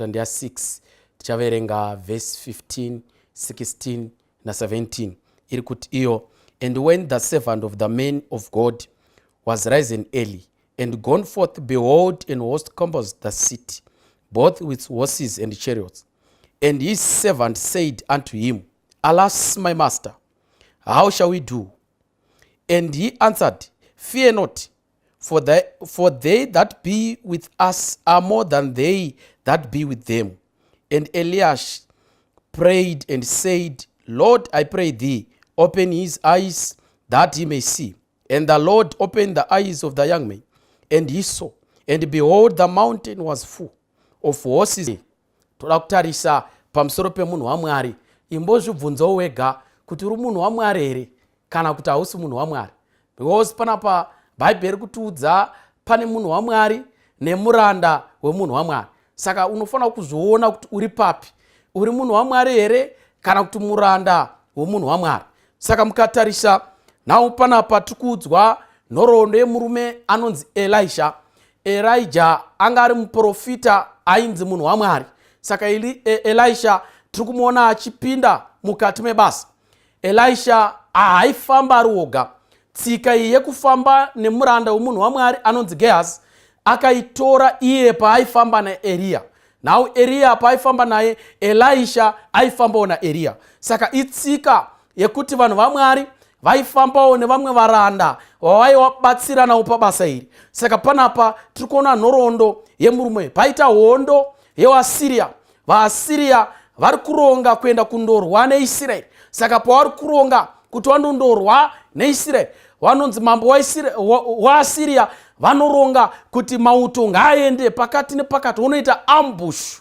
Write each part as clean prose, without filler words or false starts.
Ndeya 6, tichaverenga vhesi 15, 16 na17. Iri kuti iyo, "And when the servant of the man of God was risen early and gone forth, behold, an host compassed the city, both with horses and chariots. And his servant said unto him, 'Alas, my master, how shall we do?' And he answered, 'Fear not, for they that be with us are more than they that be with them.' And Elisha prayed and said, 'Lord, I pray thee, open his eyes that he may see.' And the Lord opened the eyes of the young man, and he saw. And behold, the mountain was full of horses." Toda kutarisa pamusoro pemunhu waMwari. Imbozvibvunzawo wega kuti uri munhu waMwari here kana kuti hausi munhu waMwari, because panapa Bhaibheri kutiudza pane munhu waMwari nemuranda wemunhu waMwari. Saka unofanira kuzviona kuti uri papi, uri munhu waMwari here kana kuti muranda wemunhu waMwari. Saka mukatarisa nhau panapa, tiri kuudzwa nhoroondo yemurume anonzi Elisha. Elija anga ari muprofita ainzi munhu waMwari. Saka Elisha tiri kumuona achipinda mukati mebasa. Elisha haaifamba ari woga. Tsika iyi yekufamba nemuranda wemunhu waMwari anonzi Gehazi akaitora iye paaifamba naEriya. Nhau Eriya paaifamba naye, Elisha aifambawo naEriya. Saka itsika yekuti vanhu vaMwari vaifambawo nevamwe varanda vavaivabatsiranawo pabasa iri. Saka panapa tiri kuona nhoroondo yemurume. Paita hondo yevaSiriya. VaAsiriya vari kuronga kuenda kundorwa neIsraeri. Saka pavari kuronga kuti vandondorwa neIsraeri, vanonzi mambo waAsiriya vanoronga kuti mauto ngaaende pakati nepakati, vonoita ambush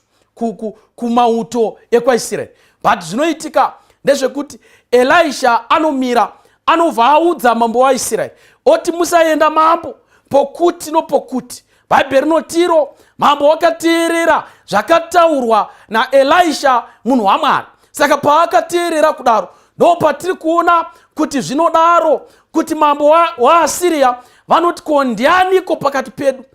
kumauto ekwaIsraeri. But zvinoitika ndezvekuti Elisha anomira, anobva audza mambo waIsraeri oti, "Musaenda mambo, pokuti nopokuti." Bhaibheri rinotiro mambo wakateerera zvakataurwa naElisha munhu waMwari. Saka paakateerera kudaro, ndo patiri kuona kuti zvinodaro kuti mambo waAsiriya vanoti, "Ko ndianiko pakati pedu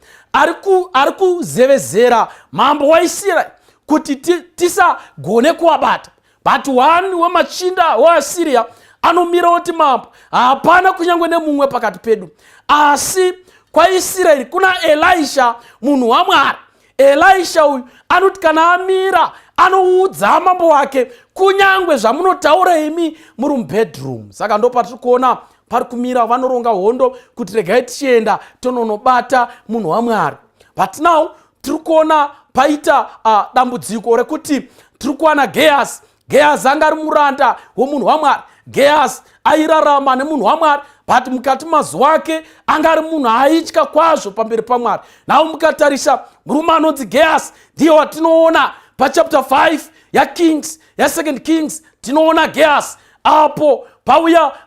ari kuzevezera mambo waIsraeri kuti tisagone kuvabata?" But one wemachinda weAsiriya anomira oti, "Mambo, hapana kunyange nemumwe pakati pedu, asi kwaIsraeri kuna Elisha munhu waMwari. Elisha uyu anoti kana amira anoudza mambo wake kunyange zvamunotaura imi muri mubedroom." Saka ndo patiri kuona pari kumira, vanoronga hondo kuti regai tichienda tononobata munhu waMwari. But now tiri kuona paita dambudziko rekuti tiri kuwana Gehazi. Gehazi anga ari muranda womunhu waMwari. Gehazi airarama nemunhu waMwari, but mukati mazuva ake anga ari munhu aitya kwazvo pamberi paMwari. Nhau mukatarisa murume anonzi Gehazi ndiye watinoona pachapter 5 yaKings, yaSecond Kings. Tinoona Gehazi apo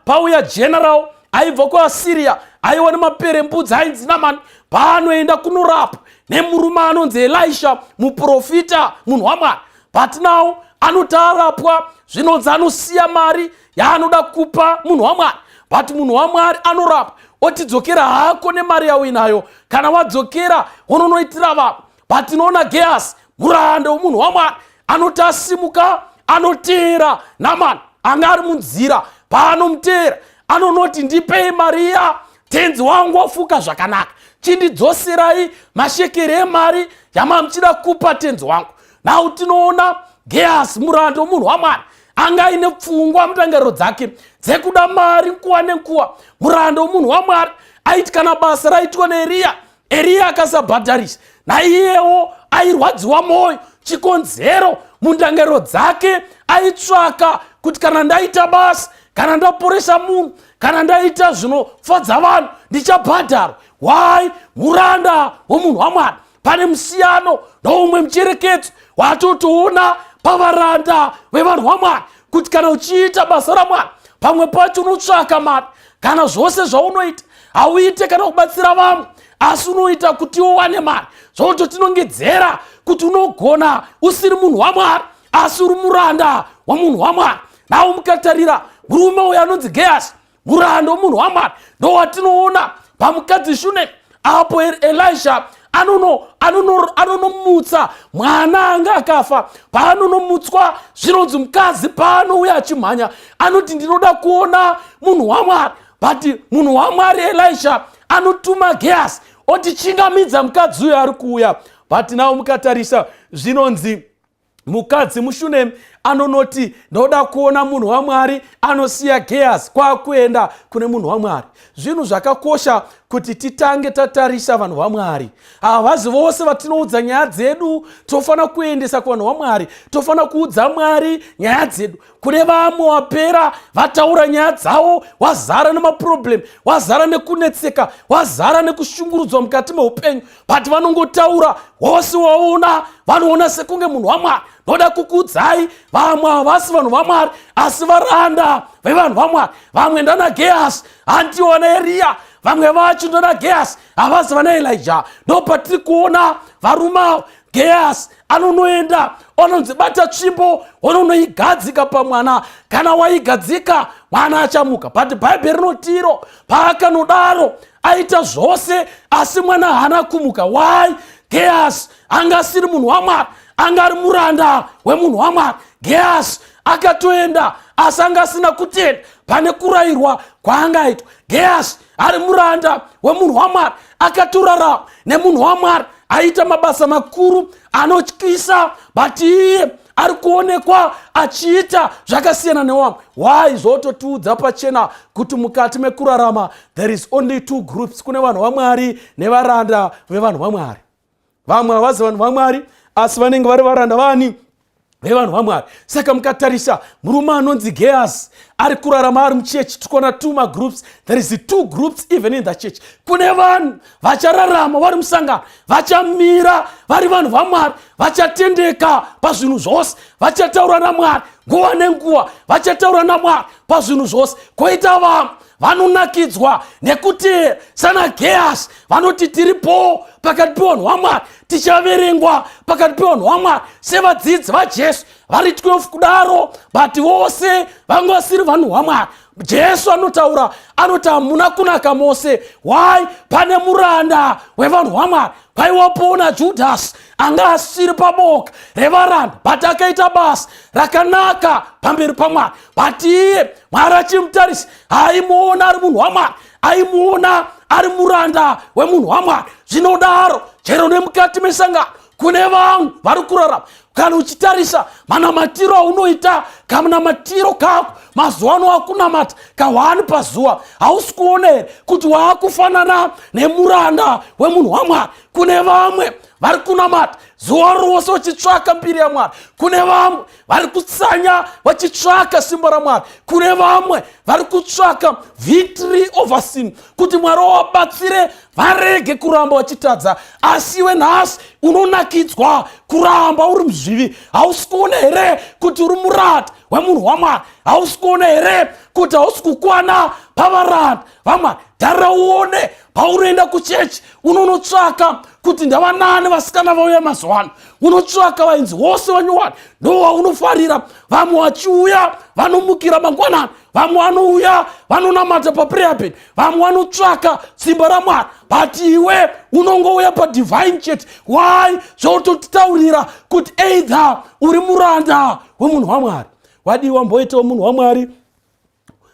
pauya general aibva kuAsiriya, aiwa nemaperembudzi, ainzi Namani. Paanoenda kunorapwa nemurume anonzi Elisha, muprofita munhu waMwari. But now anoti arapwa, zvinonzi anosiya mari yaanoda kupa munhu waMwari. But munhu waMwari anorapwa otidzokera hako nemari yauinayo, kana wadzokera unonoitira vamwe. But tinoona Gehazi, muranda wemunhu waMwari, anoti asimuka anoteera Namani anga ari munzira. Paanomuteera anonoti, "Ndipei mariya, tenzi wangu wafuka zvakanaka, chindidzoserai mashekeri emari yamamuchida kupa tenzi wangu." Nhau tinoona Gehazi, muranda wemunhu waMwari, anga aine pfungwa mutangariro dzake dzekuda mari nguva nenguva. Muranda wemunhu waMwari aiti kana basa raitwa neEriya, Eriya akasabhadharisa, naiyewo airwadziwa mwoyo. Chikonzero, mundangariro dzake aitsvaka kuti kana ndaita basa, kana ndaporesa munhu, kana ndaita zvinofadza vanhu, ndichabhadharwa. Why? Muranda womunhu waMwari. Pane musiyano noumwe mucherekedzo watotoona pavaranda vevanhu vamwari, kuti kana uchiita basa raMwari, pamwe pacho unotsvaka mari. Kana zvose zvaunoita, hauite kana kubatsira vamwe, asi unoita kuti uwane mari. Zvototinongedzera kuti unogona usiri munhu waMwari, asi uri muranda wamunhu waMwari. Nawo mukatarira murume uyo anonzi Gehazi, muranda womunhu waMwari, ndo watinoona pamukadzi Shunemi apo Elisha Anonomutsa mwana anga akafa. Paanonomutswa, zvinonzi mukadzi paanouya achimhanya, anoti, "Ndinoda kuona munhu waMwari." But munhu waMwari Elisha anotuma Gehazi, oti, "Chingamidza mukadzi uyo ari kuuya." But nawo mukatarisa, zvinonzi mukadzi muShunemi anonoti, "Ndoda kuona munhu waMwari." Anosiya Gehazi, kwakuenda kune munhu waMwari. Zvinhu zvakakosha kuti titange tatarisa vanhu vaMwari. Havazi vose vatinoudza nyaya dzedu. Tofanira kuendesa kuvanhu vaMwari, tofanira kuudza Mwari nyaya dzedu. Kune vamwe wapera vataura nyaya dzavo, wazara nemaproblem, wazara nekunetseka, wazara nekushungurudzwa mukati meupenyu, but vanongotaura wose waona, vanoona sekunge munhu waMwari. Ndoda kukudzai, vamwe havasi vanhu vaMwari, asi varanda vevanhu vaMwari. Vamwe ndana Gehazi, handiwo vana Eriya. Vamwe vacho ndana Gehazi, havasi vana Elija. Ndo patiri kuona varume avo. Gehazi anonoenda, anonzi, "Bata tsvimbo, unonoigadzika pamwana. Kana waigadzika, mwana achamuka." But Bhaibheri rinotiro paakanodaro, aita zvose, asi mwana haana kumuka. Why? Gehazi anga asiri munhu waMwari, anga ari muranda wemunhu waMwari. Gehazi akatoenda, asi anga asina kutenda pane kurayirwa kwaangaitwa. Gehazi ari muranda wemunhu waMwari, akatorarama nemunhu waMwari, aita mabasa makuru anotyisa, but iye ari kuonekwa achiita zvakasiyana newamwe. Why? Zvototiudza pachena kuti mukati mekurarama there is only two groups: kune vanhu vaMwari nevaranda vevanhu vaMwari. Vamwe havazi vanhu vaMwari, asi vanenge vari varanda vani? Vevanhu vaMwari. Saka mukatarisa murume anonzi Gehazi ari kurarama ari muchechi, tikuona two magroups. There is two groups even in the church. Kune vanhu vachararama vari musangano, vachamira vari vanhu vaMwari, vachatendeka pazvinhu zvose, vachataura naMwari nguva nenguva, vachataura naMwari pazvinhu zvose. Kwoita vamwe vanonakidzwa nekuti sana Gehazi vanoti, "Tiripo pakati pevanhu vaMwari, tichaverengwa pakati pevanhu vaMwari sevadzidzi vaJesu vari 12 kudaro," but vose vanga vasiri vanhu vaMwari. Jesu anotaura, anoti, "Hamuna kunaka mose." Why? Pane muranda wevanhu vaMwari. Kwaiwapona Judhasi, anga asiri paboka revaranda, but akaita basa rakanaka pamberi paMwari. But iye Mwari achimutarisa, haimuona ari munhu waMwari, aimuona ari muranda wemunhu waMwari. Zvinodaro chero nemukati mesangano kune vanhu vari kurarama. Kana uchitarisa manamatiro aunoita, kamunamatiro kako mazuva ano akunamata kahwani pazuva, hausi kuona here kuti waakufanana nemuranda wemunhu waMwari? Kune vamwe vari kunamata zuva rose vachitsvaka mbiri yaMwari. Kune vamwe vari kutsanya vachitsvaka simba raMwari. Kune vamwe vari kutsvaka victory over sin, kuti Mwari wabatsire varege kuramba vachitadza. Asi iwe nhasi unonakidzwa kuramba uri muzvivi. Hausi kuona here kuti uri muranda wemunhu waMwari? Hausi kuona here kuti hausi kukwana pavaranda vaMwari? Tarira uone, paunoenda kuchechi unonotsvaka kuti ndavanani vasikana vauya mazuva ano. Unotsvaka vainzi vose vanyowani ndo vaunofarira. Vamwe vachiuya vanomukira mangwanani, vamwe vanouya vanonamata paprayer bed, vamwe vanotsvaka simba raMwari, but iwe unongouya padivine chete. Why? Zvototitaurira kuti either uri muranda wemunhu waMwari. Wadiwa mboitawo munhu waMwari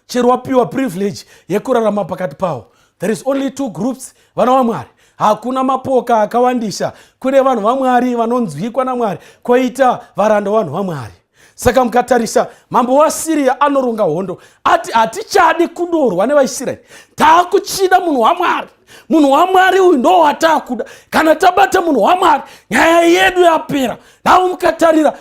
chero wapiwa privilege yekurarama pakati pavo. There is only two groups, vana vaMwari. Hakuna mapoka akawandisa. Kune vanhu vaMwari vanonzwikwa naMwari, kwoita varanda vanhu vaMwari. Saka mukatarisa, mambo waSiriya anoronga hondo, ati, "Hatichadi kundorwa nevaIsraeri, taakuchida munhu waMwari. Munhu waMwari uyu ndo wataakuda. Kana tabata munhu waMwari, nyaya yedu yapera." Navo mukatarira,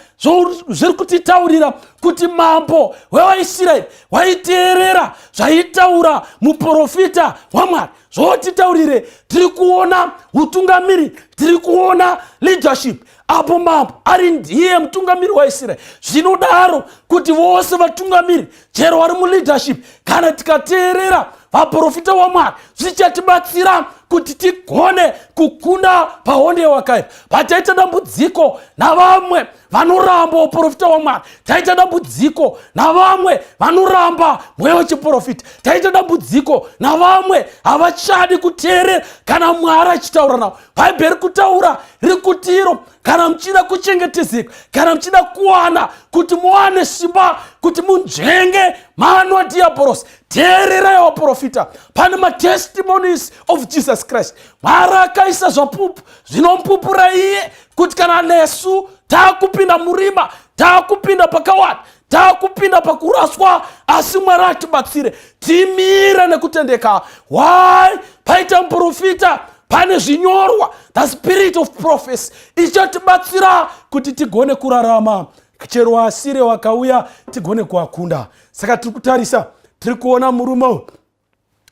zviri kutitaurira kuti mambo wevaIsraeri waiteerera zvaitaura muprofita waMwari. Zvotitaurire, tiri kuona utungamiri, tiri kuona leadership apo mambo ari ndiye mutungamiri waIsraeri. Zvinodaro kuti vose vatungamiri, chero vari muleadership, kana tikateerera vaprofita vaMwari, zvichatibatsira. Kuti tigone kukunda pahondo yewakaipa. Pataita dambudziko navamwe vanoramba uprofita hwaMwari, taita dambudziko navamwe vanoramba mweya wechiprofita, taita dambudziko navamwe havachadi kuteerera kana Mwari achitaura navo. Bhaibheri kutaura riri kutiro, kana muchida kuchengetedzeka, kana muchida kuwana kuti muwane simba kuti munzvenge mano adhiabhorosi, teererai vaprofita. Pane matestimonies of Jesus Christ. Mwari akaisa zvapupu zvinomupupura iye kuti kana nesu taakupinda murima, taakupinda pakawanda, taakupinda pakuraswa, asi Mwari atibatsire timire nekutendeka. Why? Paita muprofita, pane zvinyorwa. The spirit of prophecy ichatibatsira kuti tigone kurarama chero asire wakauya, tigone kuakunda. Saka tiri kutarisa, tiri kuona murume uyu.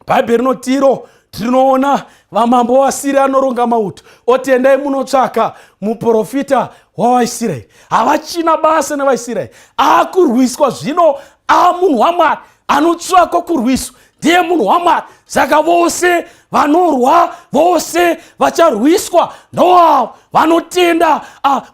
Bhaibheri rinotiro, tinoona vamambo vaSiria anoronga mauto oti, "Endai munotsvaka muprofita wavaIsraeri." Havachina basa nevaIsraeri, aakurwiswa zvino. Amunhu waMwari anotsvakwa kurwiswa, ndiye munhu waMwari. Saka vose vanorwa, vose vacharwiswa, ndoavo vanotenda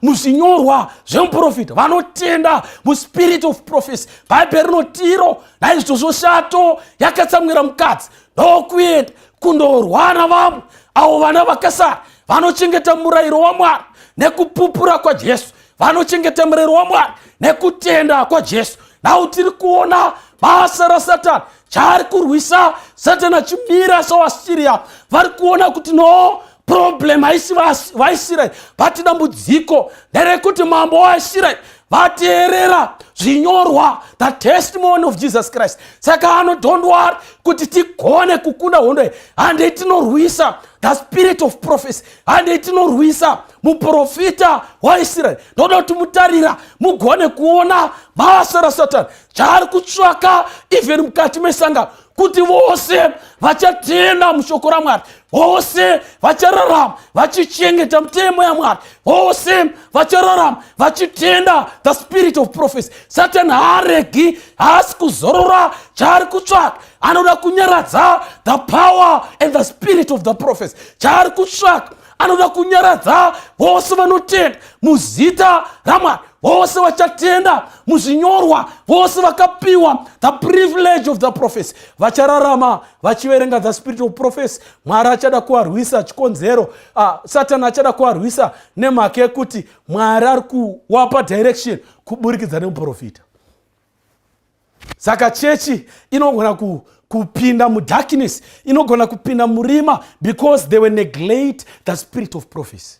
muzvinyorwa zvemuprofita, vanotenda muspirit of prophecy. Bhaibheri rinotiro, naizvozvo shato yakatsamwira mukadzi, ndokuenda kundorwa navamwe avo vana vakasara vanochengeta murayiro waMwari nekupupura kwaJesu, vanochengeta murayiro waMwari nekutenda kwaJesu. Nhau tiri kuona basa raSatani, chaari kurwisa Satani achimira sawaSiria. Vari kuona kuti no problem haisi vaIsraeri, but dambudziko nderekuti mambo waIsraeri vateerera zvinyorwa, the testimony of Jesus Christ. Saka ano, don't worry, kuti tigone kukunda hondo iyi, handei tinorwisa the spirit of prophecy, handei tinorwisa muprofita waIsraeri. Ndoda kuti mutarira mugone kuona basa raSatani, chaari kutsvaka even mukati mesangano, kuti vose vachatenda mushoko raMwari, vose vachararama vachichengeta mitemo yaMwari, vose vachararama vachitenda the spirit of prophecy, Satani haaregi, haasi kuzorora. Chaari kutsvaka, anoda kunyaradza the power and the spirit of the prophecy. Chaari kutsvaka, anoda kunyaradza vose vanotenda muzita raMwari, vose vachatenda muzvinyorwa, vose vakapiwa the privilege of the prophecy, vachararama vachiverenga the spirit of prophecy. Mwari achada kuvarwisa. Chikonzero Satani achada kuvarwisa nemhaka yekuti Mwari ari kuwapa direction kuburikidza nemuprofita. Saka chechi inogona kupinda mudarkness, inogona kupinda murima because they were neglect the spirit of prophecy.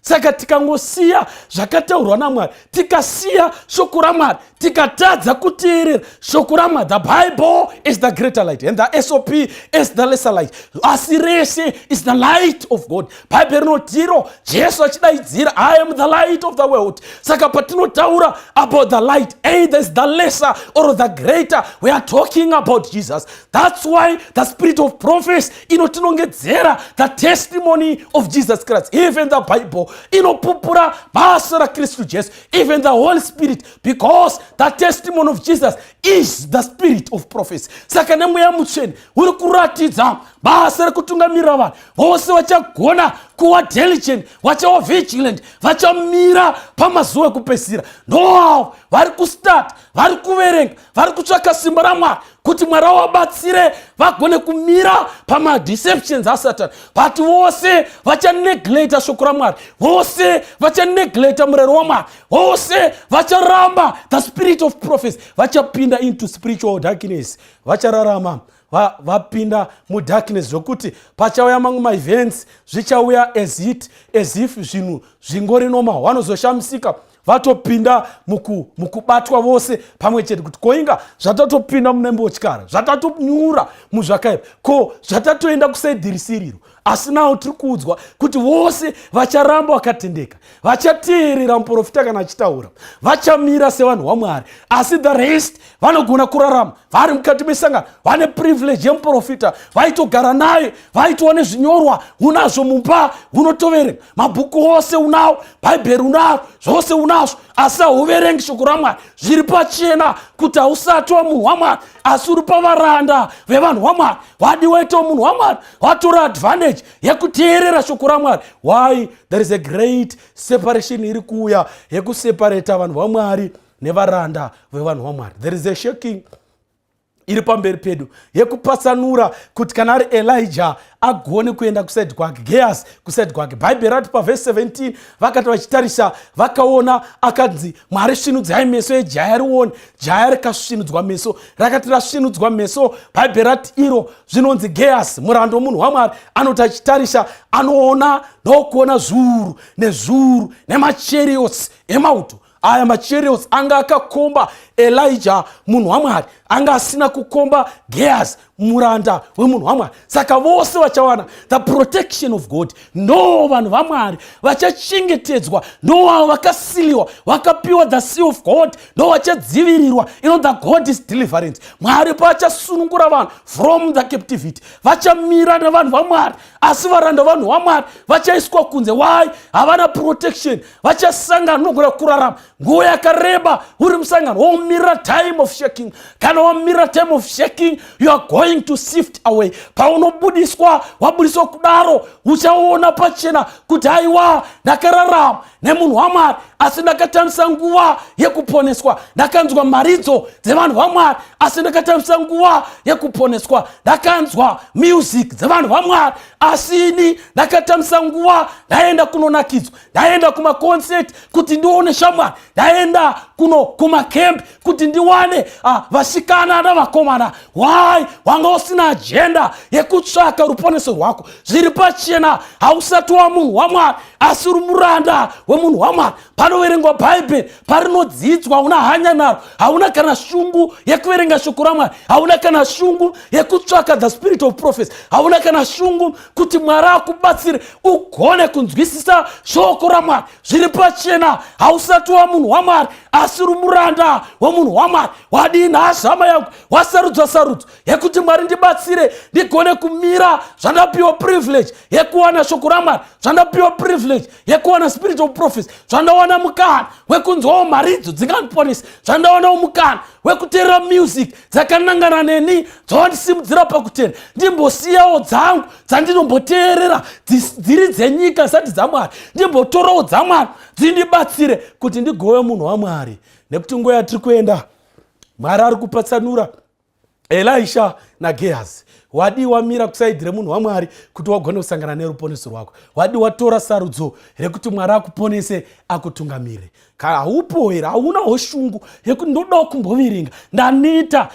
Saka tikangosiya zvakataurwa naMwari, tikasiya shoko raMwari, tikatadza kuteerera shoko raMwari, the Bible is the greater light and the SOP is the lesser light, asi rese is the light of God. Bhaibheri rinotiro, Jesu achidaidzira, "I am the light of the world." Saka patinotaura about the light, either is the lesser or the greater, we are talking about Jesus. That's why the spirit of prophecy inotinongedzera the testimony of Jesus Christ. Even the Bible inopupura basa raKristu Jesu, even the Holy Spirit, because the testimony of Jesus is the spirit of prophecy. Saka nemweya mutsvene uri kuratidza basa rekutungamirira vanhu vose vachagona kuva diligent, vachava vigilant, vachamira pamazuva ekupedzisira, ndoavo vari kustart, vari kuverenga, vari kutsvaka simba raMwari kuti Mwari avabatsire vagone kumira pamadeceptions aSatani. But vose vachaneglecta shoko raMwari, vose vachaneglecta murayiro waMwari, vose vacharamba the spirit of prophecy, vachapinda into spiritual darkness, vachararama vapinda mudarkness, zvokuti pachauya mamwe maevents, zvichauya as if zvinhu zvingori normal. Vanozoshamisika vatopinda mukubatwa vose pamwe chete, kuti koinga zvatatopinda mune mbotyara, zvatatonyura muzvakaipa, ko zvatatoenda kuside risiriro. Asi nawo tiri kuudzwa kuti vose vacharamba vakatendeka, vachateerera muprofita kana achitaura, vachamira sevanhu vaMwari. Asi the rest vanogona kurarama vari mukati mesangano, vane privilege yemuprofita, vaitogara naye, vaitova nezvinyorwa, unazvo mumba, unotoverenga mabhuku ose unawo, Bhaibheri unaro, zvose unazvo, asi hauverengi shoko raMwari. Zviri pachena kuti hausati wamunhu waMwari, asi uri pavaranda vevanhu vaMwari. Wadi waitawo munhu waMwari, watora advantage. Privilege yekuteerera shoko raMwari. Why? There is a great separation iri kuuya yekuseparata vanhu vaMwari nevaranda vevanhu vaMwari. There is a shaking iri pamberi pedu yekupatsanura kuti kana ari Elijah agone kuenda kuside kwake, Gehazi kuside kwake. Bhaibheri rati pavhesi 17, vakati vachitarisa, vakaona akanzi, "Mwari, svinudzai meso ejaya rione." Jaya rikasvinudzwa meso. Rakati rasvinudzwa meso, Bhaibheri rati iro zvinonzi Gehazi, muranda womunhu waMwari, anoti achitarisa, anoona ndokuona zviuru nezviuru nemachariots emauto. Aya machariots anga akakomba Elijah munhu waMwari, anga asina kukomba Gehazi muranda wemunhu waMwari. Saka vose vachawana the protection of God ndo vanhu vaMwari vachachengetedzwa, ndo vavo vakasiliwa, vakapiwa the seal of God, ndo vachadzivirirwa. Ino the God is deliverance. Mwari pachasunungura vanhu from the captivity, vachamira nevanhu vaMwari, asi varanda vanhu vaMwari vachaiswa kunze. Why? Havana protection. Vachasangana unogona kurarama nguva yakareba uri musangano, womirira time of shaking. Kana wamirira time of shaking, you are going to sift away. Paunobudiswa, wabudiswa kudaro, uchaona pachena kuti aiwa, ndakararama nemunhu waMwari, asi ndakatambisa nguva yekuponeswa. Ndakanzwa mharidzo dzevanhu vaMwari, asi ndakatambisa nguva yekuponeswa. Ndakanzwa music dzevanhu vaMwari, asi ini ndakatambisa nguva. Ndaenda kunonakidzwa, ndaenda kumaconcert kuti ndione shamwari, ndaenda kuno kumacamp kuti ndiwane vasikana navakomana. Why? Wanga usina agenda yekutsvaka ruponeso rwako. Zviri pachena, hausati wamunhu waMwari, asi uri muranda wemunhu waMwari. Panoverengwa Bhaibheri, parinodzidzwa, una hanya naro. Hauna kana shungu yekuverenga shoko raMwari, hauna kana shungu yekutsvaka the spirit of prophecy, hauna kana shungu kuti Mwari akubatsire ugone kunzwisisa shoko raMwari. Zviri pachena, hausati wamunhu waMwari, asi uri muranda wemunhu waMwari. Wadii nhasi, hama yangu? Wasarudzwa sarudzo yekuti, "Mwari, ndibatsire ndigone kumira zvandapiwa privilege yekuwana shoko raMwari, zvandapiwa privilege yekuwana spirit of prophecy, zvandawana mukana wekunzwawo mharidzo dzingandiponesa, zvandawanawo mukana wekuteerera music dzakanangana neni, dzawandisimudzira pakutenda, ndimbosiyawo dzangu dzandinomboteerera dziri dzenyika zisati dzaMwari, ndimbotorawo dzaMwari dzindibatsire kuti ndigove munhu waMwari," nekuti nguva yatiri kuenda, Mwari ari kupatsanura Elisha naGehazi. Wadi wamira kuside remunhu waMwari kuti wagone kusangana neruponeso rwako? Wadi watora sarudzo rekuti Mwari akuponese, akutungamire? Haupo here? Haunawo shungu yekuti ndodawo kumboverenga? Ndaneta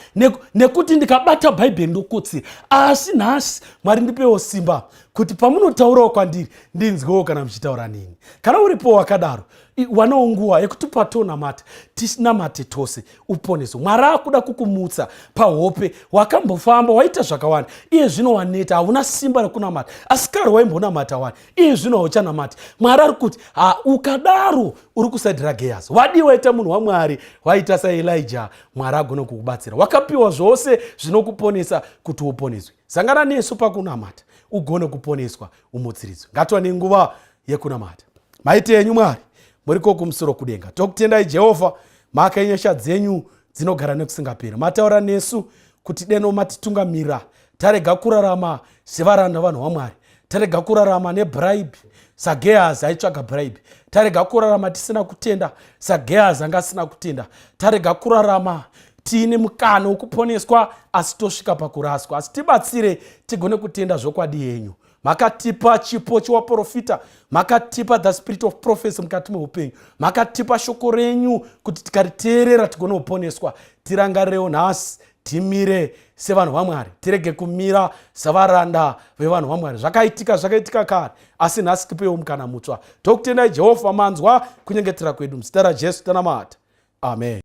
nekuti ndikabata Bhaibheri ndokotsera, asi nhasi, Mwari, ndipewo simba kuti pamunotaurawo kwandiri ndinzwewo kana muchitaura neni. Kana uripo wakadaro, wanawo nguva yekuti patonamata, tinamate tose uponeso. Mwari akuda kukumutsa pahope. Wakambofamba, waita zvakawanda, iye zvino waneta, hauna simba rekunamata, asi kare waimbonamata wani, iye zvino hauchanamati. Mwari ari kuti, ha, ukadaro uri kuside raGehazi. Wadi waita munhu waMwari, waita saElijah, Mwari agone kukubatsira. Wakapiwa zvose zvinokuponesa kuti uponeswe. Sangana nesu pakunamata ugone kuponeswa, umutsiridzwe. Ngatiwane nguva yekunamata. Maiti enyu Mwari muriko kumusoro kudenga, tokutendai Jehovha, mhaka yenyasha dzenyu dzinogara nekusingaperi. Mataura nesu kuti deno matitungamira, tarega kurarama sevaranda vanhu vaMwari, tarega kurarama nebribe saGehazi aitsvaga bribe, tarega kurarama tisina kutenda saGehazi anga asina kutenda, tarega kurarama tiine mukana wekuponeswa asi tosvika pakuraswa. Asi tibatsire tigone kutenda zvokwadi yenyu. Makatipa chipo chewaprofita, makatipa the spirit of prophecy mukati meupenyu, makatipa shoko renyu kuti tikariteerera tigone kuponeswa. Tirangarirewo nhasi, timire sevanhu vaMwari, tirege kumira sevaranda vevanhu vaMwari. Zvakaitika, zvakaitika kare, asi nhasi tipewo mukana mutsva. Tokutendai Jehovha, manzwa kunyengetera kwedu. Muzita raJesu tanamata, amen.